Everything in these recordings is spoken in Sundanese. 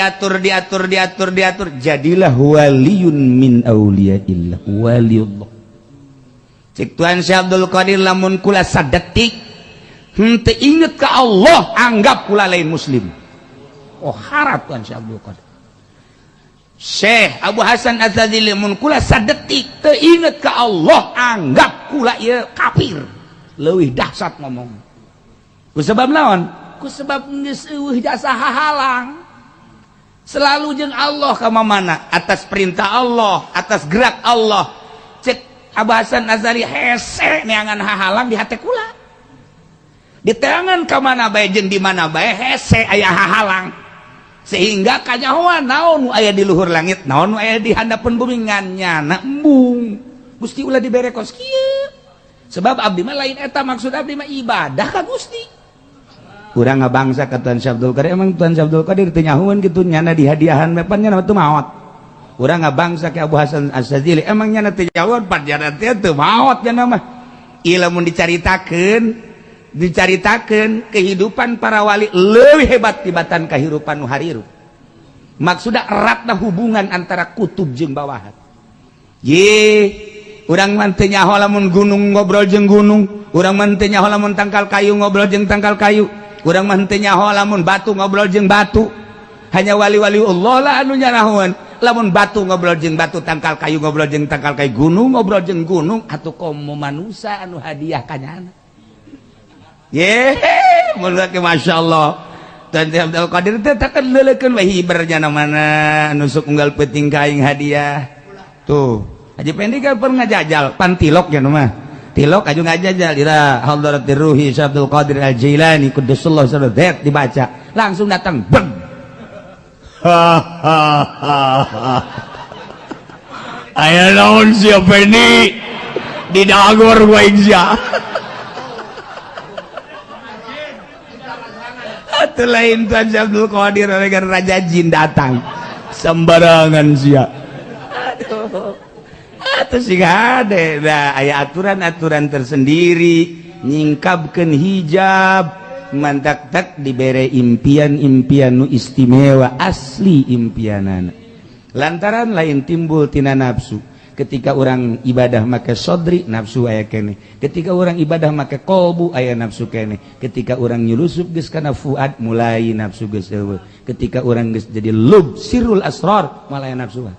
Diatur, diatur, diatur, diatur, jadilah waliyun min auliyaillah, waliullah. Cek Tuan Syekh Abdul Qadir, lamun kula sadetik henteu inget ke Allah, anggap kula lain muslim. Oh, harap Tuan Syekh Abdul Qadir. Syekh Abu Hasan Adzadzili, mun kula sadetik teu inget ke Allah, anggap kula ieu kafir. Leuwih dahsyat ngomong ku sebab naon? Ku sebab geus euweuh jasa hahalang, selalu jeung Allah ka mana, atas perintah Allah, atas gerak Allah. Cek Abu Hasan Azali, hese neangan hahalang di hate kula. Di teangan ka mana bae jeung di mana bae, hese aya hahalang, sehingga kanyahoan naon nu aya di luhur langit, naon nu aya di handapeun bumi, ngan nyana embung. Gusti, ulah dibere kos kieu, sebab abdi mah lain eta maksud, abdi mah ibadah ka Gusti. Kurang ngabangsa ka Tuan Syekh Abdul Qadir. Emang Tuan Syekh Abdul Qadir teu nyahueun kitu nyana dihadiahan pan nyana teu maot? Urang ngabangsa ke Abu Hasan Asy-Syadzili, emang nyana teu nyahueun pan nyana teh teu maot nyana mah? Ieu lamun dicaritakeun, dicaritakeun kehidupan para wali leuwih hebat tibatan kehidupan nu harirup. Maksudna eratna hubungan antara kutub jeung bawahan. Ye, urang mah teu nyaho lamun gunung ngobrol jeung gunung, urang mah teu nyaho lamun tangkal kayu ngobrol jeung tangkal kayu, urang mah teu nyaho lamun batu ngobrol jeung batu. Hanya wali-wali Allah lah anu nyarahoan lamun batu ngobrol jeung batu, tangkal kayu ngobrol jeung tangkal kayu, gunung ngobrol jeung gunung, atau komo manusia anu hadiah kanyana. Ye, mun Masya Allah. Tuan Abdul Qadir teh takkan leulekeun we hibernya mana nusuk unggal peuting ka aing hadiah. Tuh, Haji Pendi kan pernah ngajajal pan tilok ya mah. Tilok aju ngajajal ila hadratir ruhi Syekh Abdul Qadir Al Jailani quddasallahu sirrahu, dibaca langsung datang beng. Ha ha ha. Aya naon sia, Pendi? Di dagor gua sia. Atuh lain Tuan Syekh Abdul Qadir, raja jin datang. Sembarangan sia. Aduh. Atuh sih ade. Nah, aya aturan-aturan tersendiri nyingkabkeun hijab, mantak tak dibere impian-impian nu istimewa, asli impianana. Lantaran lain timbul tina nafsu. Ketika orang ibadah make sodri, nafsu aya kene. Ketika orang ibadah make kolbu, aya nafsu kene. Ketika orang nyulusup geus kana fuad, mulai nafsu geus euweuh. Ketika orang geus jadi lub sirul asrar, moal aya nafsuan,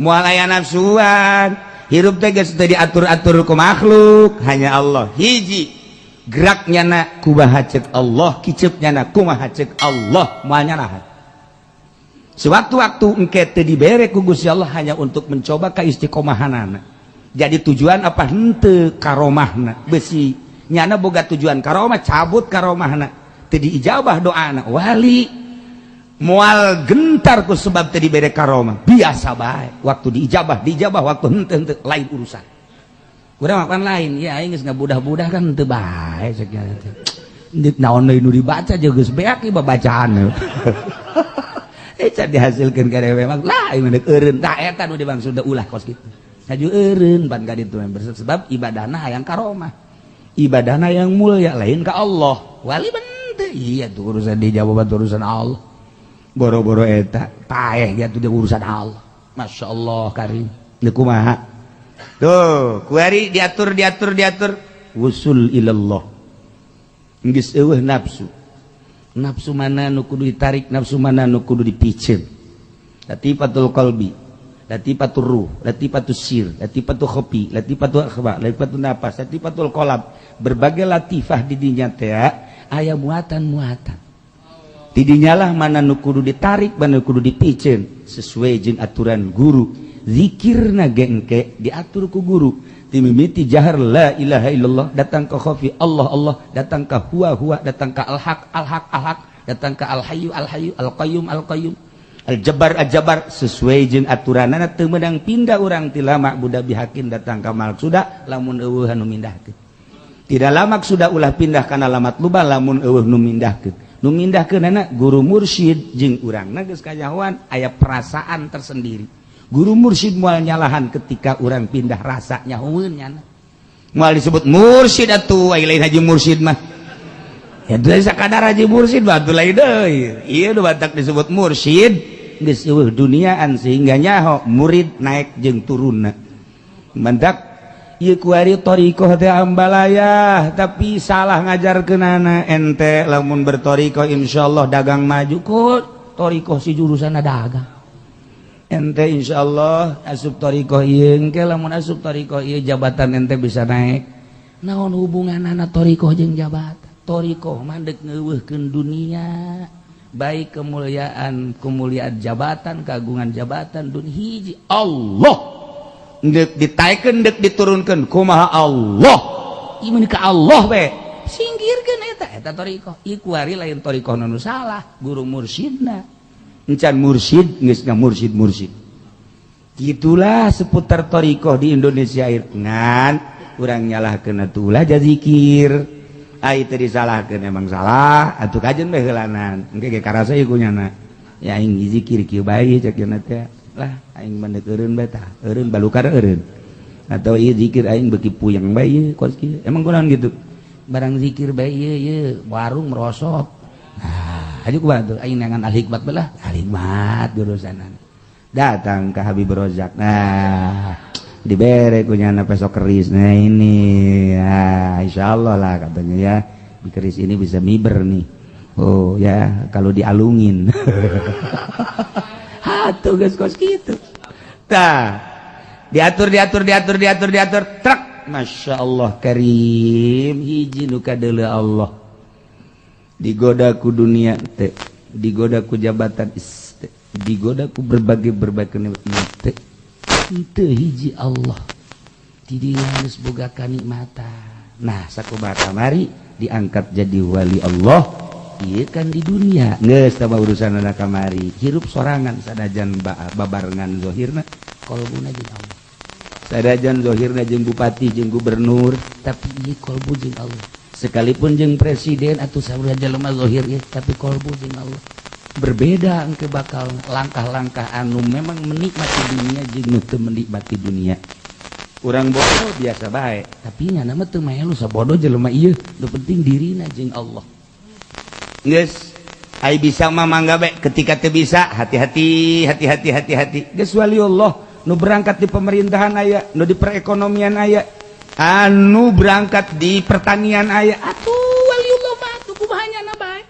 moal aya nafsuan. Hirup teh geus teu diatur-atur ku makhluk, hanya Allah hiji. Geraknya na kumaha cek Allah, kiceupnya na kumaha cek Allah, moal nyalahan. Sewaktu-waktu engke teu dibere ku Gusti Allah hanya untuk mencoba kaistiqomahanana. Jadi tujuan apa henteu karomahna, besi nyana boga tujuan karomah, cabut karomahna, teu diijabah doana. Wali moal gentar ku sebab teu dibere karomah, biasa bae. Waktu diijabah diijabah, waktu henteu henteu, lain urusan. Urang makan lain ya, aing geus ngabudah-budah kan henteu bae cek nya teh. Naon deui nu dibaca jeung geus beak ieu bacaan. Eh, can dihasilkeun ka dewe mah lah, ieu mah eureun. Tah, eta nu dimaksud ulah kos kitu. Haju eureun pan ka ditu, sebab ibadahna hayang karomah. Ibadahna yang mulia lain ka Allah. Wali bente iya tuh urusan dijawab urusan Allah. Boro-boro eta paeh dia tuh dia urusan Allah. Masya Allah karim. Deui kumaha? Tuh, kuari diatur, diatur, diatur wusul ilallah. Geus euweuh nafsu. Nafsu mana nu kudu ditarik, nafsu mana nu kudu dipiceun. Latifatul qalbi, latifatul ruh, latifatul sir, latifatul khafi, latifatul akhfa, latifatul nafas, latifatul qalb. Berbagai latifah di dinya teh aya muatan-muatan. Di dinya lah mana nu kudu ditarik, mana nu kudu dipiceun sesuai jeung aturan guru. Zikirna ge engke diatur ku guru. Timimiti jahar la ilaha illallah, datang ke khafi Allah Allah, datang ke huwa huwa, datang ke al haq al haq al haq, datang ke al hayyu al hayyu, al qayyum al qayyum, al jabbar al jabbar, sesuai jeung aturanana. Teu meunang pindah urang ti lama budak bihakin datang ka sudah lamun euweuh anu mindahkeun. Tidak lama sudah ulah pindah kana lamat lubah lamun euweuh nu mindahkeun. Nu mindahkeunana guru mursyid jeung urangna geus kanyahoan, aya perasaan tersendiri. Guru mursyid moal nyalahan ketika orang pindah rasa nyahueun nyana. Moal disebut mursyid atuh, ai lain haji mursyid mah. Ya sakadar haji mursid batu lain deui. Ieu nu batak disebut mursid geus euweuh duniaan sehingga nyaho murid naik jeung turunna. Mantak ieu kuari thariqah teh ambalayah, tapi salah ngajarkeunana. Ente lamun berthariqah, insyaallah dagang maju. Kok thariqah si jurusan dagang? Ente insyaallah asup thariqah ieu, engke lamun asup thariqah ieu jabatan ente bisa naik. Naon hubunganana thariqah jeung jabatan? Thariqah mah deuk ngeuweuhkeun dunia, baik kemuliaan, kemuliaan jabatan, kagungan jabatan dun hiji Allah. Dek ditaikeun, dek diturunkeun kumaha Allah, ieu ka Allah we singkirkeun. Eta eta thariqah. Ieu kuari lain thariqah nu salah, guru mursyidna encan mursyid, geus mursyid mursyid. Gitulah seputar thariqah di Indonesia. Ngan urang nyalahkeun atuh, ulah jazikir. Ai teu disalahkeun, emang salah atuh, kajen bae heulanan, engke ge karasa ieu kunyana. Ya aing zikir kieu bae, cek cenah teh lah, aing mah eureun bae tah, eureun balukar eureun, atau ieu zikir aing beuki puyeng bae ieu kos kieu. Emang kunaon gitu? Barang zikir bae ieu ieu warung merosot. Nah, aju kumaha tuh? Aing neangan al hikmat belah, al hikmat jurusanan. Datang ke Habib Rozak, nah dibere kunyana pesok keris. Nah, ini ya insyaallah lah katanya ya, di keris ini bisa miber nih. Oh ya, kalau dialungin atuh geus kos kitu tah, diatur, diatur, diatur, diatur, diatur truk. Masya Allah karim, hiji nu kadeuleu Allah, digoda ku dunia teh, digoda ku jabatan is teh, digoda ku berbagai berbagai nikmat teh, henteu, hiji Allah. Di dinya geus boga kanikmatan. Nah, sakumaha kamari diangkat jadi wali Allah. Iya kan, di dunia geus tambah urusan anak kamari hirup sorangan, sanajan babarengan zohirna, kolbuna jeung Allah. Sanajan zohirna jeung bupati, jeung gubernur, tapi ieu kolbu jeung Allah. Sekalipun jeung presiden atau saurang jelema zohir ieu, tapi kolbu jeung Allah. Berbeda engke bakal langkah-langkah anu memang menikmati dunia jeung nu teu menikmati dunia. Urang bodoh biasa bae, tapi nya nama teu melu sabodo jelema ieu, nu penting dirina jeung Allah. Geus ai bisa mah mangga bae, ketika teu bisa hati-hati, hati-hati, hati-hati. Geus waliullah nu berangkat di pemerintahan aya, nu di perekonomian aya, anu berangkat di pertanian aya. Atuh waliullah mah atuh kumaha nyana bae.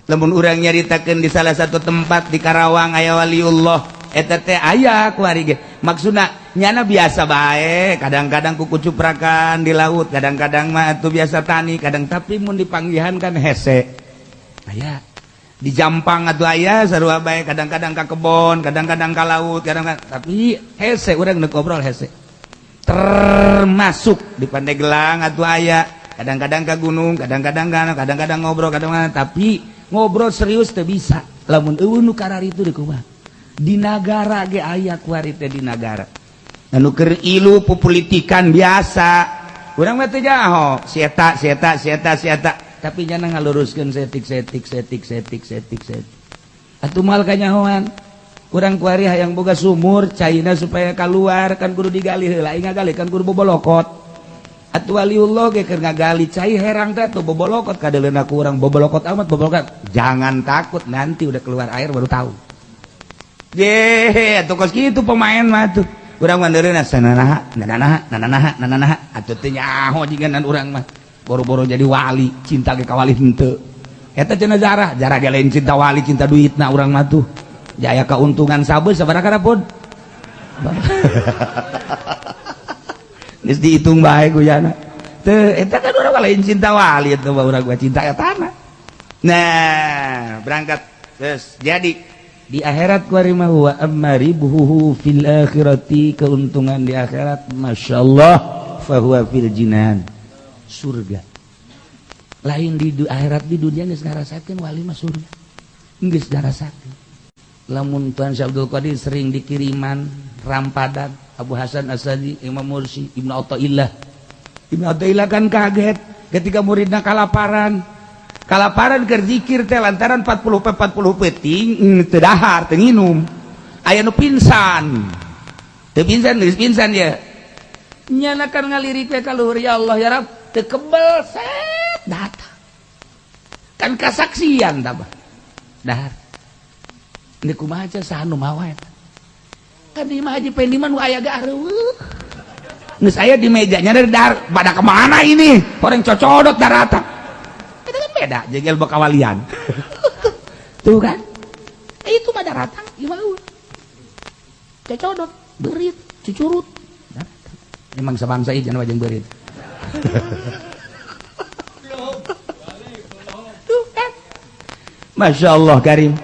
Lamun urang nyaritakeun di salah satu tempat di Karawang aya waliullah, eta teh aya kuari ge. Maksudna nyana biasa bae, kadang-kadang kuku cuprakan di laut, kadang-kadang mah atuh biasa tani, kadang tapi mun dipanggihan kan hese. Aya di Jampang atuh aya sarua bae, kadang-kadang ka kebon, kadang-kadang ka laut, kadang tapi hese, urang neuk ngobrol hese. Termasuk di Pandeglang atuh aya, kadang-kadang ka gunung, kadang-kadang ka kadang-kadang ngobrol, kadang-kadang tapi ngobrol serius teu bisa lamun euweuh nu kararitu. Di kumaha di nagara ge aya kuari teh, di nagara anu keur ilu pupolitikan biasa, urang mah teu nyaho si eta, si eta, si eta, si eta, tapi nyana ngaluruskeun setik setik setik setik setik setik. Atuh moal kanyahoan urang kuari. Hayang boga sumur caina supaya keluar kan kudu digali heula, aing ngagali kan kudu bobolokot. Atuh waliullah ge keur ngagali cai herang teh tuh bobolokot kadeuleuna ku urang, bobolokot amat, bobolokot. Jangan takut, nanti udah keluar air baru tahu. Ye, atuh kos kitu pemain mah tuh. Urang mah ndeureuna sananaha, nananaha, nananaha, nananaha, atuh teu nyaho jiganan urang mah. Boro-boro jadi wali, cinta ge ka wali henteu. Eta cenah jarah, jarah ge lain cinta wali, cinta duitna urang mah tuh. Jaya keuntungan sabeus sabaraha karapun. Geus dihitung bae ku jana. Teu, eta kan urang mah lain cinta wali, eta mah urang mah cinta etana. Nah, berangkat. Terus jadi di akhirat kuari mah wa amma ribhuhu fil akhirati, keuntungan di akhirat masyaallah, fahuwa fil jinan, surga. Lain di akhirat, di dunia geus ngarasakeun wali mah surga, geus ngarasakeun. Lamun Tuan Syekh Abdul Qadir sering dikiriman rampadan Abu Hasan Asadi, Imam Mursi, Ibnu Athaillah. Ibnu Athaillah kan kaget ketika muridna kalaparan, kalaparan keur zikir teh lantaran 40 40 peuting teu dahar, teu nginum, aya nu pingsan, teu pingsan, geus pingsan ya. Nyana kan ngalirik we ka luhur, ya Allah, ya Rabb, teu kebel set datang. Kan kasaksian tabah. Dahar. Ini kumaha saha nu mawa eta? Kan di imah Haji Pendi mah nu aya ge areueuh. Geus aya di mejanya dari dahar, pada kemana ini? Orang cocodot daratan. Itu kan beda, jegel bekawalian. Tuh kan? Itu mah daratan, imah eueuh. Cocodot, beurit, cucurut. Daratan. Emang sabangsa ieu jangan wajeng beurit. Tuh kan? Masya Allah Karim.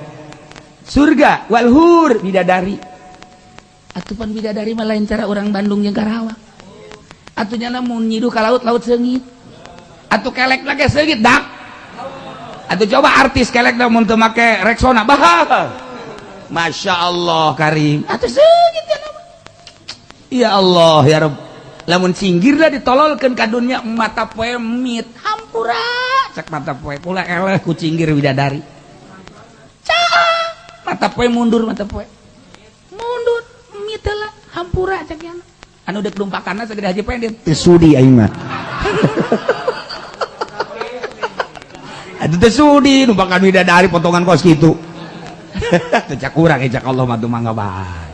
Surga walhur bidadari. Atupan bidadari mah lain cara orang Bandung jeung Karawang. Atuh nyana mun nyiduh ka laut, laut seungit. Atuh kelek lagi seungit dak. Atuh coba artis kelek da mun teu make Rexona bah. Masya Allah Karim. Atuh seungit nyana mah. Ya Allah ya Rabb. Lamun cinggirlah ditololkeun ka dunya mata poe mit hampura cek mata poe pula eleh ku cinggir bidadari. Mata poe mundur, mata poe mundur mit lah hampura cek yana anu dek lumpakanna sagede Haji Pendit teu sudi aing mah. Atuh teu sudi numpakan bidadari potongan kos kitu. Teu cak urang cak Allah mah teu mangga bae.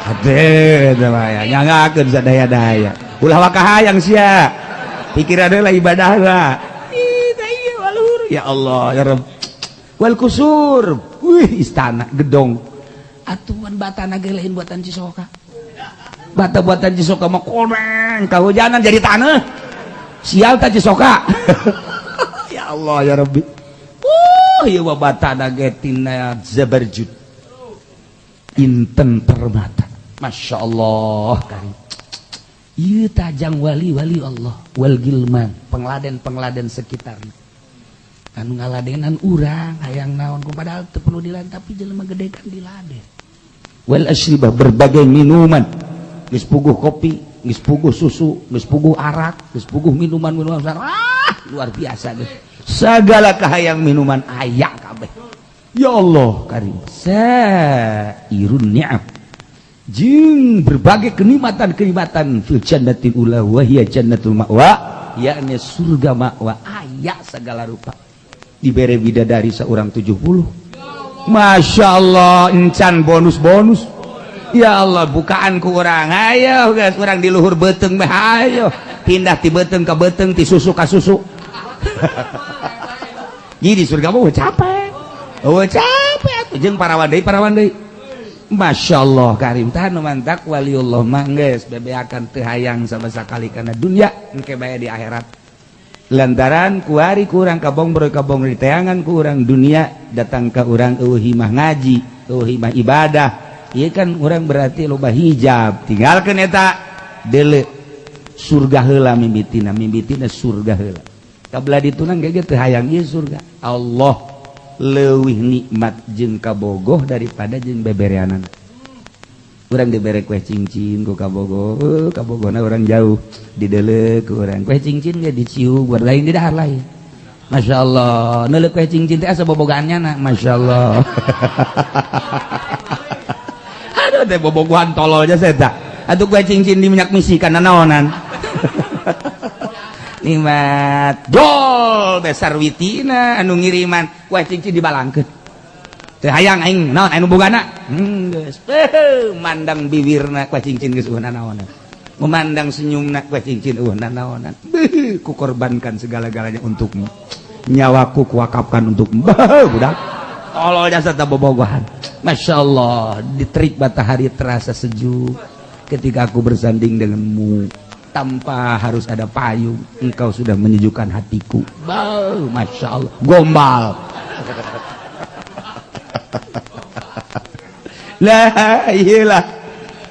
Atuh teh mah ya nyangakeun sadaya-daya. Ulah waka hayang sia. Pikiran heula ibadah lah. Ih teh ieu walur. Ya Allah ya Rabb. Wal kusur. Wih istana gedong. Atuhan batana ge lain buatan Cisoka. Bata buatan Cisoka mah koneng kahujanan jadi tanah. Sial ta Cisoka. Ya Allah ya Rabbi. Ieu mah batana ge tina zabarjud. Inten permata. Masya Allah karim. Ieu tajang wali-wali Allah wal gilman, pengladen-pengladen sekitarnya. Anu ngaladenan urang hayang naon ku padahal teu perlu diladen tapi jelema gede kan diladen. Wal asyribah berbagai minuman. Geus puguh kopi, geus puguh susu, geus puguh arak, geus puguh minuman-minuman. Ah, luar biasa geus. Segala kahayang minuman aya kabeh. Ya Allah karim. Sairun ni'am. Jeung berbagai kenikmatan-kenikmatan fil jannatil ula wa hiya jannatul ma'wa, yakni surga ma'wa aya segala rupa. Dibere bidadari seorang 70. Masya Allah encan bonus-bonus. Ya Allah bukaan ku urang ayo guys urang di luhur beuteung mah ayo pindah ti beuteung ka beuteung ti susu ka susu. Jadi di surga mah capek. Oh capek atuh jeung parawan deui parawan deui. Masya Allah karim tah nu mantak waliullah mah geus bebeakan teu hayang sama sakali kana dunya engke bae di akhirat. Lantaran kuari kurang kabong bro kabong di teangan kurang dunia datang ke urang eueuh himah ngaji eueuh himah ibadah. Ieu kan urang berarti loba hijab tinggalkeun eta deuleu surga heula mimitina mimitina surga heula. Kabla ditunang ge teu hayang ieu surga. Allah leuwih nikmat jeung kabogoh daripada jeung bebereanana. Urang dibere kue cincin ku kabogoh, kabogona urang jauh dideuleu ku urang kue cincin ge dicium buat lain di dahar lain. Masya Allah, neuleuh kue cincin teh asa bobogaannya na, Masya Allah. Aduh teh bobogohan tololnya saya tak. Atuh kue cincin di minyak misi kana naonan. Nikmat gol besar witina anu ngiriman kue cincin dibalangkeun. Teu hayang aing naon anu bogana? Geus. Mandang bibirna kue cincin geus eueuh nanaonan. Memandang senyumna kue cincin eueuh nanaonan. Beuh, ku korbankan segala-galanya untukmu. Nyawaku kuwakafkan untukmu. Bah, budak. Tolol jasa teh bobogohan. Masya Allah, diterik matahari terasa sejuk ketika aku bersanding denganmu. Tanpa harus ada payung, engkau sudah menyejukkan hatiku. Bah, Masya Allah, gombal. Lah, iyalah.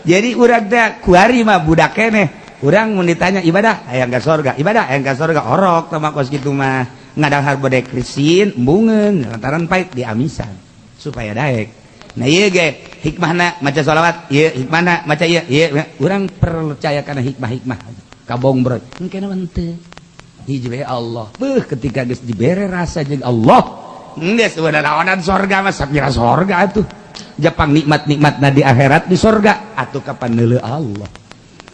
Jadi urang teh kuari mah budak keneh. Urang mun ditanya ibadah, hayang ka sorga, ibadah hayang ka sorga, orok tah mah kos kitu mah. Ngadahar bodek krisin, embungeun, lantaran pait diamisan supaya daek. Nah ieu ge hikmahna maca sholawat, ieu hikmahna maca ieu, ieu urang percaya kana hikmah-hikmah. Kabong bro, engke mah henteu. Hiji we Allah. Beuh ketika geus dibere rasa jeung Allah, geus naonan sorga mah sapira sorga atuh. Japang nikmat-nikmatna di akhirat di sorga atuh kapan neuleuh Allah.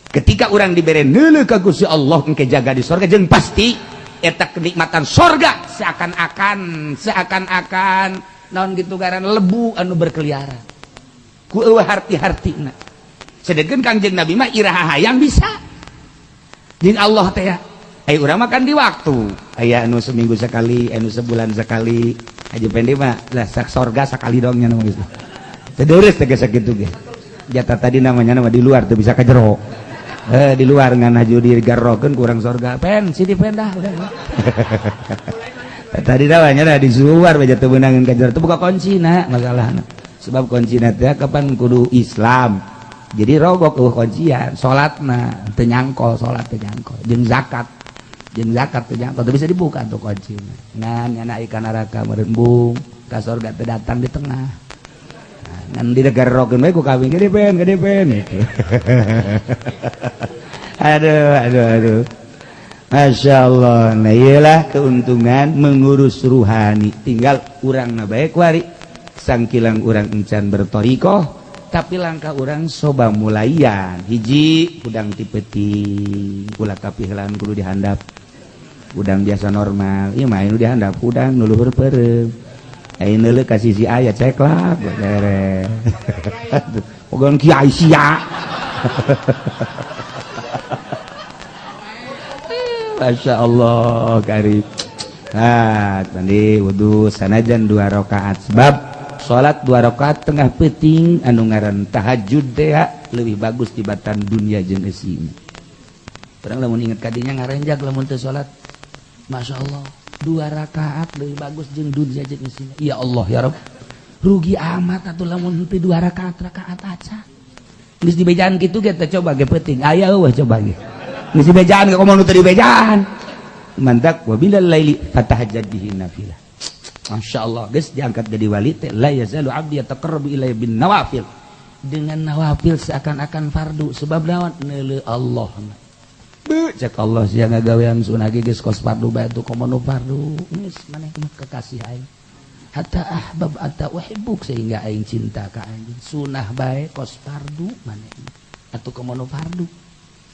Ketika urang dibere neuleuh ka Gusti Allah engke jaga di sorga jeung pasti eta kenikmatan sorga Seakan-akan naon gitu garan lebu anu berkeliaran ku eueuh harti-hartina. Sedengkeun Kangjeng Nabi mah iraha hayang bisa jeung Allah teh ya. Aya urang mah kan di waktu, aya anu seminggu sekali, anu sebulan sekali. Haji Pendi mah lah sak sorga sekali dong nya geus. Teu deures teh geus sakitu ge. Jatah tadi namanya nama di luar tuh bisa ka jero. Eh, di luar ngan haju digarrokeun kurang sorga. Pen sini pen dah udah. Tadi namanya dah di luar bae teu meunangeun ka jero. Teu buka kuncina masalahna. Sebab kuncina teh kapan kudu Islam. Jadi rogok eueuh kuncian, salatna teu nyangkol, salat teu nyangkol, jeung zakat. Jeung zakat teu nyangkol, teu bisa dibuka tuh kuncina. Ngan nyana ikan neraka merembung ka sorga teu datang di tengah. Nah, ngan digarrokeun we ku kawin gede pen, gede pen gitu. Aduh, aduh, aduh. Masya Allah. Nah, iyalah keuntungan mengurus ruhani. Tinggal urang na bae kuari. Sangkilang urang encan bertorikoh, tapi langkah urang soba mulaian. Hiji, hudang ti peuting, ulah kapihelaan kudu dihandap. Hudang biasa normal, ieu mah anu dihandap hudang nu luhur peureum. Ayeuna neuleuh ka sisi aya ceklak beres. Pogon kiai sia. Masya Allah karib. Ah, tadi wudu sanajan 2 rakaat, sebab salat 2 rakaat tengah peuting anu ngaran tahajud teh lebih bagus tibatan dunia jeung eusina. Urang lamun inget kadinya ngarenjag lamun teu salat. Masya Allah, 2 rakaat lebih bagus jeung dunia jeung eusina. Ya Allah ya Rabb. Rugi amat atuh lamun teu 2 rakaat rakaat aca. Geus dibejaan kitu ge teh coba ge peuting. Aya eueuh coba ge. Geus dibejaan ge komo nu teu dibejaan. Mantak wa bilal laili fatahajjad bihi nafilah. Masya Allah, geus diangkat jadi wali teh la yazalu abdi yataqarrabu ilayya bin nawafil. Dengan nawafil seakan-akan fardu sebab naon neuleuh Allah. Beuh cek Allah sia ngagawean sunah ge geus kos fardu bae tuh komo nu fardu. Geus maneh mah kekasih aing. Hatta ahbab hatta uhibbuk, sehingga aing cinta ka anjeun. Sunah bae kos fardu maneh. Atuh komo nu fardu.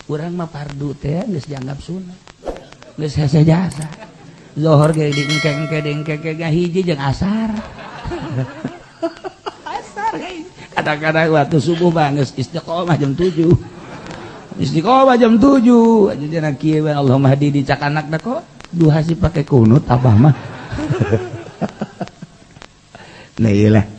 Urang mah fardu teh geus dianggap sunah. Geus hese jasa. Zohor ge diengke-engke diengke-engke hiji jeung asar. Asar ge. Kadang-kadang waktu subuh mah geus istiqomah jam 7. Istiqomah jam 7. Aja dina kieu we Allahumma hadi dicak anak da kok duha sih pakai kunut abah mah. Nah iyalah.